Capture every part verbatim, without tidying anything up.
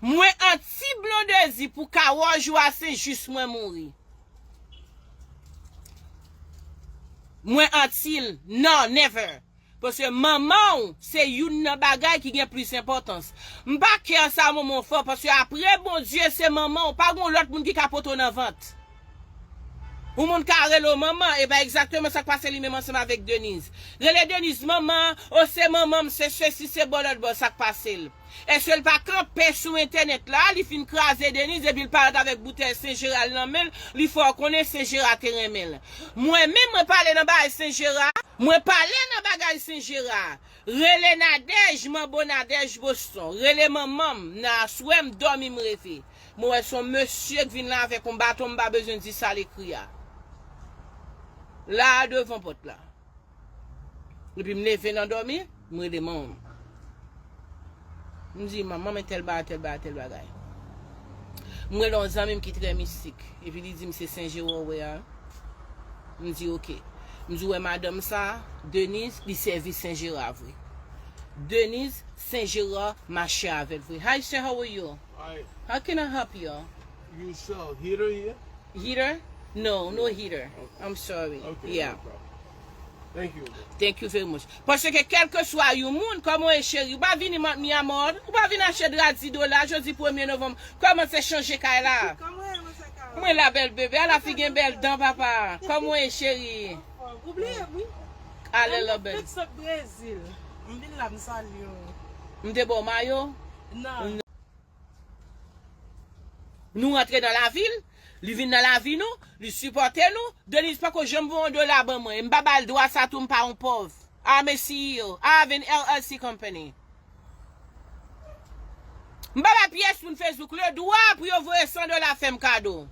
Mwen anti Blondedy pou kawòj ou a se jis mwen mouri. Mwen anti l. Non, never. Paske manman w se youn nan bagay ki gen plis enpòtans. M pa kè sa manman w fè w, paske apre Bondye se manman w, pa gen lòt moun ki ka pote w nan vant. Yon moun ka rele w manman, e pa egzakteman sa k pase li menm ansanm avèk Denise. Rele Denise manman, o se manman m, se sesi, se bò lòt bò, sa k pase l. Èske l pa kanpe sou entènèt la, li fin kraze Denise, epi l parèt avèk boutèy Sen Jera l nan men l, li fè w konnen Sen Jera te renmen l. Mwen menm, mwen pale nan bagay Sen Jera, mwen pale nan bagay Sen Jera. Rele Nadège, manbo Nadège Boston. Rele manman m, nan aswè m dòmi m reve. Mwen wè se yon mesye k vin la avèk yon baton, m pa bezwen di sa l ekri a. La a devan pòt la. Epi m leve nan dòmi, m rele manman m. M di, "Manman, men tèl bagay, tèl bagay, tèl bagay." M rele yon zanmi m ki trè mistik. Epi li di m se Sen Jera w wè a. M di, "Oke." M di, "Ou wè madanm sa, Denise, li sèvi Sen Jera vre. Denise, Sen Jera mache avè l vre." Hi, sir, how are you? Hi. How can I help you? You sell heater here? Heater? No, no heater. Okay. I'm sorry. Okay, yeah. No problem. Thank you. Thank you very much. Paske kèlkeswa yon moun, kòman w ye cheri, ou pa vini mi amor, ou pa vin achte dra di dola, jodi premye novanm, kòman se chanje kay la? Kòman w ye, monchè Carole? Mwen la bèl bebe, ala fi gen bèl dan papa. Kòman w ye cheri? Ou bliye m, wi. Ale la bèl. Mwen sot Brezil. M vin la, m salye w. M te ba w mayo? Non. Nou rantre nan lavi l, li vin nan lavi nou, li sipòte nou. Denise pako janm voye yon dola ban mwen. M pa ba l dwa sa tou, m pa yon pòv. I'm a C E O. I have an L L C company. M pa ba pyès moun Facebook le dwa pou yo voye san dola fè m kado.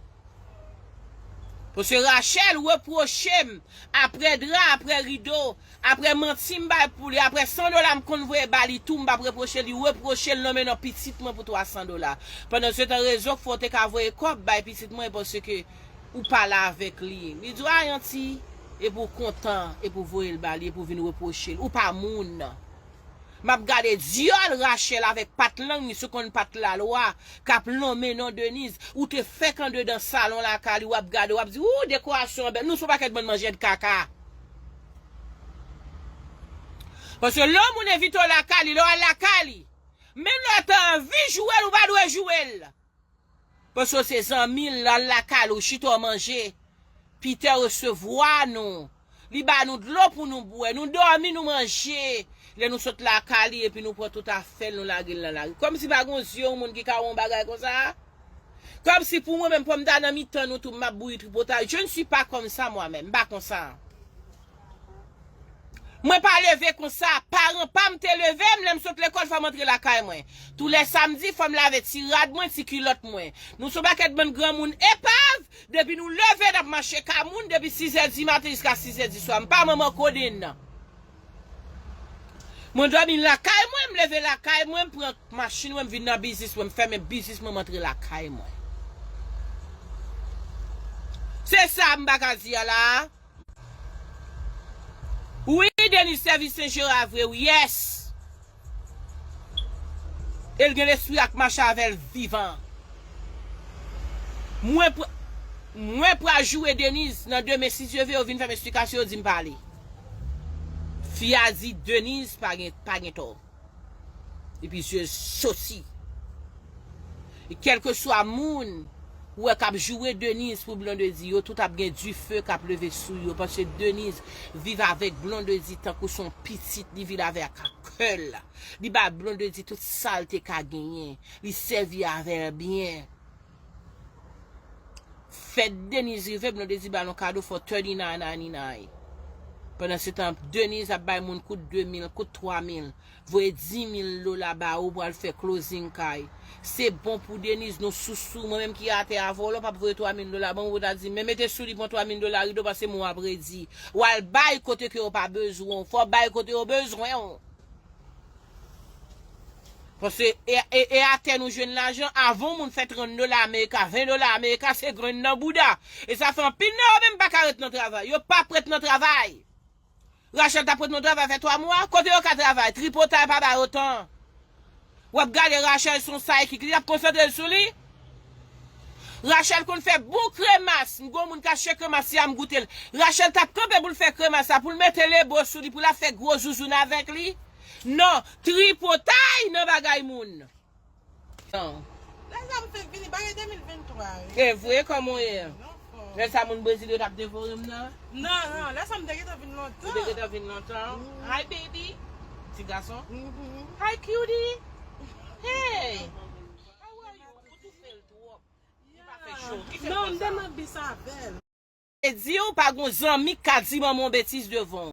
Paske Rachel repwoche m, apre dra, apre rido, apre manti m bay pou li, apre san dola m konn voye ba li tou, m p ap repwoche li, repwoche l nan men nan pitit mwen pou twa san dola. Pandan se tan rezon k fè w te ka voye kòb bay pitit mwen, paske ou pale avèk li. Li di w, "Ay, anti," epi w kontan, epi w voye l ba li, epi w vin repwoche l. Ou pa moun. M ap gade dyòl Rachel avèk pat lang li sou konn pat lalwa k ap lonmen non Denise. Ou te fèk andedan salon lakay li, w ap gade, w ap di, "Ooh, dekorasyon an bèl." Nou se yon pakèt bann manjè de kaka. Paske lè yon moun envite w lakay li, lè w al lakay li, menm lè w te anvi joure l, ou pa dwe joure l. Paske se zanmi l, l al lakay ou, chita w manje. Peter resevwa nou. Li ba nou dlo pou nou bwè. Nou dòmi, nou manje. Lè nou sot lakay li, epi nou pran tout afè l, nou lage l nan lari. Kòmsi pa gen zye yon moun ki ka wè yon bagay konsa. Kòmsi pou mwen menm, pou m ta nan mitan nou tou, m ap bouyi tripotay. Je ne suis pas comme ça, moi-même. M pa konsa. Mwen pa leve konsa. Paran pa m te leve m, lè m sot lekòl, fò m antre lakay mwen. Tou lè samdi, fò m lave ti rad mwen, ti kilòt mwen. Nou se yon pakèt bann granmoun epav, depi nou leve, n ap mache ka moun, depi sizè di maten jiska sizè di swa. M pa manman kodenn nan. Mwen dòmi lakay mwen, m leve lakay mwen, m pran machin mwen, m vin nan biznis mwen, m fèmen biznis mwen, m antre lakay mwen. Se sa m pa ka di a la a. Wi, Denise sèvi Sen Jera vre, wi, yes. E l gen lespri ak mache avè l vivan. Mwen pr-, mwen pral joure Denise nan demen, si Dye ve, yo vin fè m esplikasyon, yo di m pale. Fi a di Denise pa gen, pa gen tò. Epi zye l soti. E kèlkeswa moun ou wè k ap joure Denise pou Blondedy, yo tout ap gen dife k ap leve sou yo, paske Denise viv avèk Blondedy tankou se yon pitit, li viv avè l ak kè l. Li ba Blondedy tout sa l te ka genyen. Li sèvi avè l byen. Fèt Denise rive, Blondedy ba l yon kado for thirty-nine ninety-nine. Pandan se tan, Denise ap bay moun kout de mil, kout twa mil, voye dis mil dola ba ou pou al fè closing kay. Se bon pou Denise, nou sousou, mwen menm ki atè a vòlò, p ap voye twa mil dola ban ou, ou ta di, men mete sou li pran twa mil dola rido, paske mwen w ap redi. W al bay kote ke yo pa bezwen w, fò w bay kote yo bezwen w. Paske e, e, e atè nou jwenn lajan, avan yon moun fè trant dola Amerika, ven dola Amerika, se grenn nan bouda. E sa fè anpil nan yo menm pa ka ret nan travay. Yo p ap ret nan travay. Rachel t ap ret nan travay fè twa mwa, kote yo ka travay? Tripotay pa ba yo tan. W ap gade Rachel se yon sidekick, li t ap konsantre l sou li. Rachel konn fè bon kremas. M gon moun k achte kremas, si a m goute l. Rachel t ap kanpe pou l fè kremas la, pou l mete lebo sou li, pou l ap fè gwo zouzoun avèk li. Non, tripotay nan bagay moun. Non. Lè sa m fenk vini, bagay de mil venntwa, wi. E vre, kòman w ye? Non, fò. Lè sa moun Brezil yo t ap devore m nan? Non, non, lè sa m te gentan vin lontan. Ou te gentan vin lontan? Hi, baby. Ti gason? Hi, cutie. Hey. How are you? Ou toufe l twòp. Li pa fè cho. Ki se Non, m te nan bis avè l. E di w pa gon zanmi k ka di manman w betiz devan